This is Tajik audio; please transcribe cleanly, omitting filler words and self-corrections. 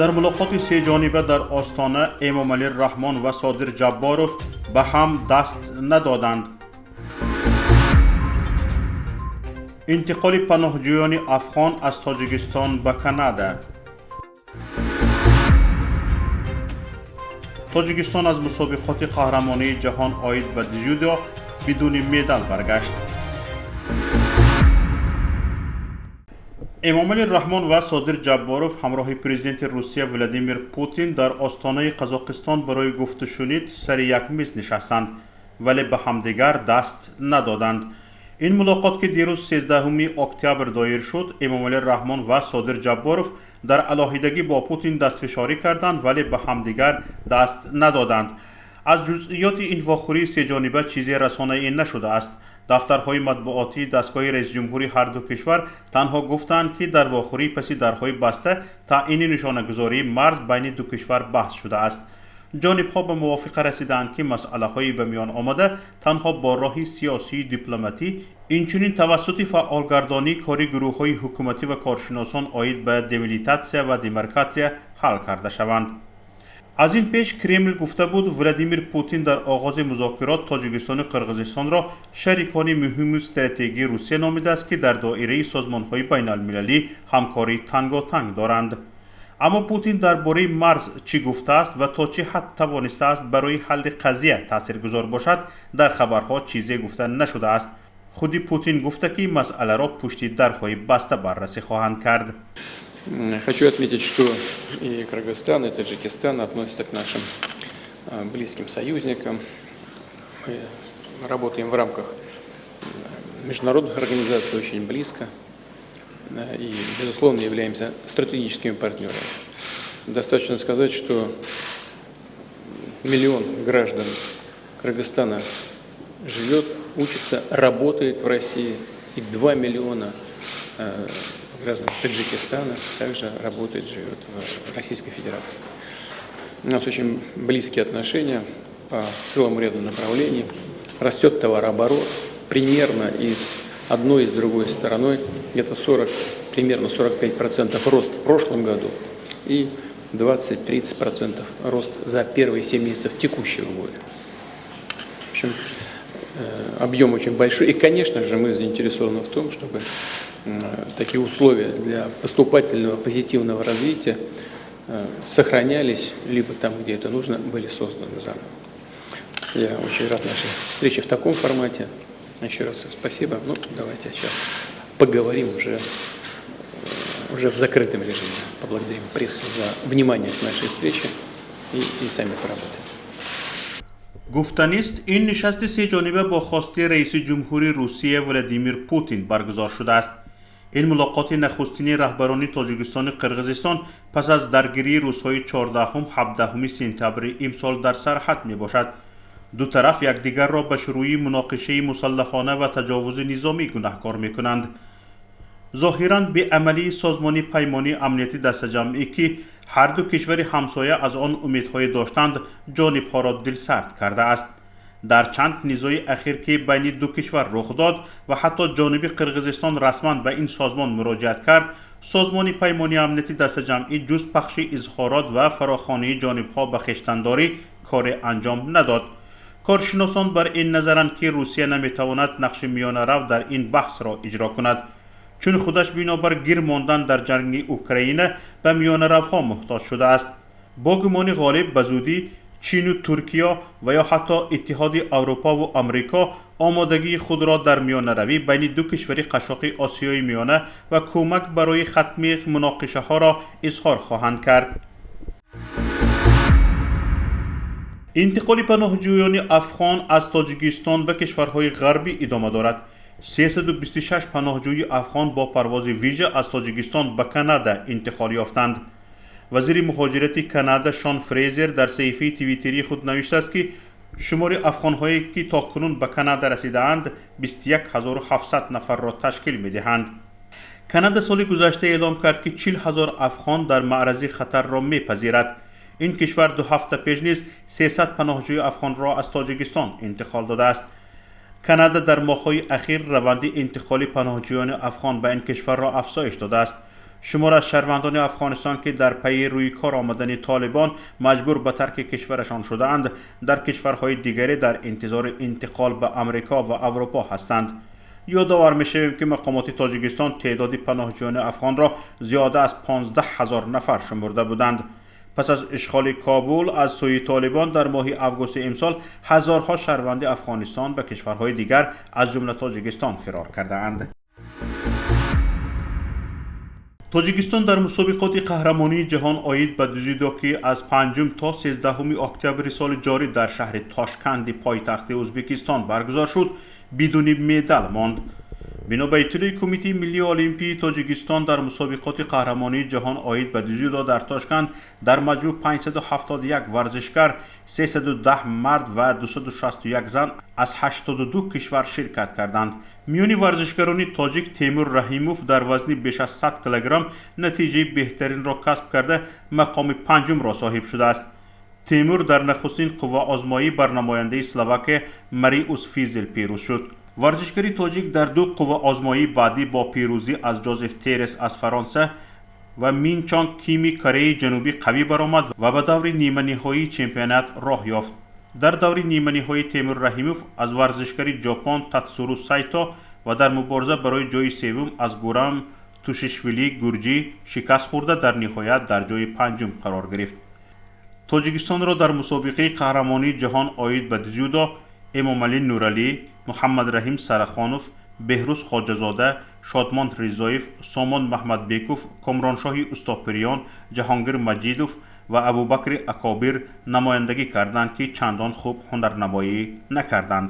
Дар мулоқоти сеҷониба дар Остона Эмомалӣ Раҳмон ва Содир Ҷабборов ба ҳам даст надоданд. Интиқоли паноҳҷӯёни афғон аз Тоҷикистон ба Канада. Тоҷикистон аз мусобиқоти қаҳрамонии ҷаҳон оид ба дзюдо бидуни медал баргашт. Эмомалӣ Раҳмон ва Содир Ҷабборов ҳамроҳи президенти Русия Владимир Путин дар остонаи Қазоқистон барои гуфтушунид сари як миз нишастанд, вале ба ҳамдигар даст надоданд. Ин мулоқот, ки дирӯз 13 октябр доир шуд, Эмомалӣ Раҳмон ва Содир Ҷабборов дар алоҳидагӣ бо Путин дастфишорӣ карданд, вале ба ҳамдигар даст надоданд. Аз ҷузъиёти ин вохӯрии сеҷониба чизе расонаӣ нашудааст. Дафтарҳои матбуотии дастгоҳи раисҷумҳури ҳарду кишвар танҳо гуфтанд, ки дар вохӯрии паси дарҳои баста таъини нишонагузории марз байни ду кишвар баҳс шудааст. Ҷонибҳо ба мувофиқа расидаанд, ки масъалаҳои ба миён омада танҳо бо роҳи сиёсию дипломатӣ, инчунин тавассути фаъолгардонии кори гурӯҳҳои ҳукуматӣ ва коршиносон оид ба демилитатсия ва демаркатсия ҳал карда шаванд. Аз ин пеш Кремл гуфта буд, Владимир Путин дар оғози музокирот Тоҷикистону Қирғизистонро шарикони муҳиму стратегии Русия номидааст, ки дар доираи созмонҳои байналмилалӣ ҳамкории танготанг доранд. Аммо Путин дар бораи марз чӣ гуфтааст ва то чӣ ҳад тавонистааст барои ҳалли қазия таъсиргузор бошад, дар хабарҳо чизе гуфта нашудааст. Худи Путин гуфта, ки масъаларо пушти дарҳои баста баррасӣ хоҳанд кард. Хочу отметить, что и Кыргызстан, и Таджикистан относятся к нашим близким союзникам. Мы работаем в рамках международных организаций очень близко и, безусловно, являемся стратегическими партнерами. Достаточно сказать, что миллион граждан Кыргызстана живет, учится, работает в России, и 2 миллиона граждан Таджикистана также работает, живет в Российской Федерации. У нас очень близкие отношения по целому ряду направлений. Растет товарооборот примерно из одной и с другой стороной, где-то 40, примерно 45% рост в прошлом году и 20-30% рост за первые 7 месяцев текущего года. В общем, объем очень большой. И, конечно же, мы заинтересованы в том, чтобы такие условия для поступательного позитивного развития сохранялись, либо там, где это нужно, были созданы заново. Я очень рад нашей встрече в таком формате. Еще раз спасибо. Ну, давайте сейчас поговорим уже в закрытом режиме. Поблагодарим прессу за внимание к нашей встрече и сами поработаем. Гуфтанист, ин нишасти сеҷониба бо хости раиси ҷумҳури Русия Владимир Путин баргузор шудааст. Ин мулоқоти нахустини раҳбарони Тоҷикистону Қирғизистон пас аз даргирии рӯзҳои 14-17 сентябри имсол дар сарҳад мебошад. Ду тараф якдигарро ба шурӯи муноқишаи мусаллаҳона ва таҷовузи низомӣ гунаҳкор мекунанд. Зоҳиран, беамалии Созмони Паймони Амнияти Дастаҷамъӣ, ки ҳарду кишвари ҳамсоя аз он умедҳое доштанд, ҷонибҳоро дилсард кардааст. Дар чанд низои ахир, ки байни ду кишвар рух дод ва ҳатто ҷониби Қирғизистон расман ба ин созмон муроҷиат кард, Созмони Паймони Амнияти Дастаҷамъӣ ҷуз пахши изҳорот ва фарохонии ҷонибҳо ба хештандорӣ коре анҷом надод. Коршиносон бар ин назаранд, ки Русия наметавонад нақши миёнарав дар ин баҳсро иҷро кунад, чун худаш бинобар гир мондан дар ҷанги Украина ба миёнаравҳо муҳтоҷ шудааст. Бо гумони ғолиб, ба зудӣ Чину Туркия ва ё ҳатто Иттиҳоди Аврупову Амрико омодагии худро дар миёнаравӣ байни ду кишвари қашоқи Осиёи Миёна ва кӯмак барои хатми муноқишаҳоро изҳор хоҳанд кард. Интиқоли паноҳҷӯёни афғон аз Тоҷикистон ба кишварҳои ғарбӣ идома дорад. 326 паноҳҷӯи афғон бо парвози вижа аз Тоҷикистон ба Канада интиқол ёфтанд. Вазири муҳоҷирати Канада Шон Фрезер дар саҳифаи твиттерии худ навиштааст, ки шумори афғонҳое, ки то кунун ба Канада расидаанд, 21 700 нафарро ташкил медиҳанд. Канада соли гузашта эълом кард, ки 40 ҳазор афғон дар маърази хатарро мепазирад. Ин кишвар 2 ҳафта пеш низ 300 паноҳҷӯи афғонро аз Тоҷикистон интиқол додааст. Канада дар моҳҳои ахир раванди интиқоли паноҳҷӯёни афғон ба ин кишварро афзоиш додааст. Шумор аз шаҳрвандони Афғонистон, ки дар пайи рӯи кор омадани Толибон маҷбур ба тарки кишварашон шудаанд, дар кишварҳои дигаре дар интизори интиқол ба Амрико ва Аврупо ҳастанд. Ёдовар мешавем, ки мақомоти Тоҷикистон теъдоди паноҳҷӯёни афғонро зиёда аз 15 ҳазор нафар шумурда буданд. Пас аз ишғоли Кобул аз сӯи Толибон дар моҳи августи имсол ҳазорҳо шаҳрванди Афғонистон ба кишварҳои дигар, аз ҷумла Тоҷикистон, фирор кардаанд. Тоҷикистон дар мусобиқоти қаҳрамонии ҷаҳон оид ба дзюдо, ки аз 5 то 13 октябри соли ҷорӣ дар шаҳри Тошканди пойтахти Ӯзбекистон баргузор шуд, бидуни медал монд. Бино ба иттилои Кумитаи миллии олимпии Тоҷикистон, дар мусобиқоти қаҳрамонии ҷаҳон оид ба дзюдо дар Тошканд дар маҷмӯъ 571 варзишгар, 310 мард ва 261 зан аз 82 кишвар ширкат карданд. Миёни варзишгарони тоҷик Темур Раҳимов дар вазни беш аз 100 килограмм натиҷаи беҳтаринро касб карда, мақоми панҷумро соҳиб шудааст. Темур дар нахустин қувваозмоӣ бар намояндаи Словакия Мариус Физел пирӯз шуд. Варзишгари тоҷик дар ду қувваозмоии баъдӣ бо пирӯзӣ аз Ҷозеф Терес аз Фаронса ва Минчон Кими Кореяи Ҷанубӣ қавӣ баромад ва ба даври ниманиҳоии чемпионат роҳ ёфт. Дар даври ниманиҳоӣ Темур Раҳимов аз варзишгари Ҷопон Татсуру Сайто ва дар мубориза барои ҷои севум аз Гурам Тушишвили гурҷӣ шикаст хӯрда, дар ниҳоят дар ҷои панҷум қарор гирифт. Тоҷикистонро дар мусобиқаи қаҳрамонии ҷаҳон оид ба дзюдо Эмомалӣ Нуралӣ, Муҳаммадраҳим Сарахонов, Беҳрӯз Хоҷазода, Шодмон Ризоев, Сомон Маҳмадбеков, Комроншоҳи Устопириён, Ҷаҳонгир Маҷидов ва Абубакри Акобир намояндагӣ карданд, ки чандон хуб ҳунарнамоӣ накарданд.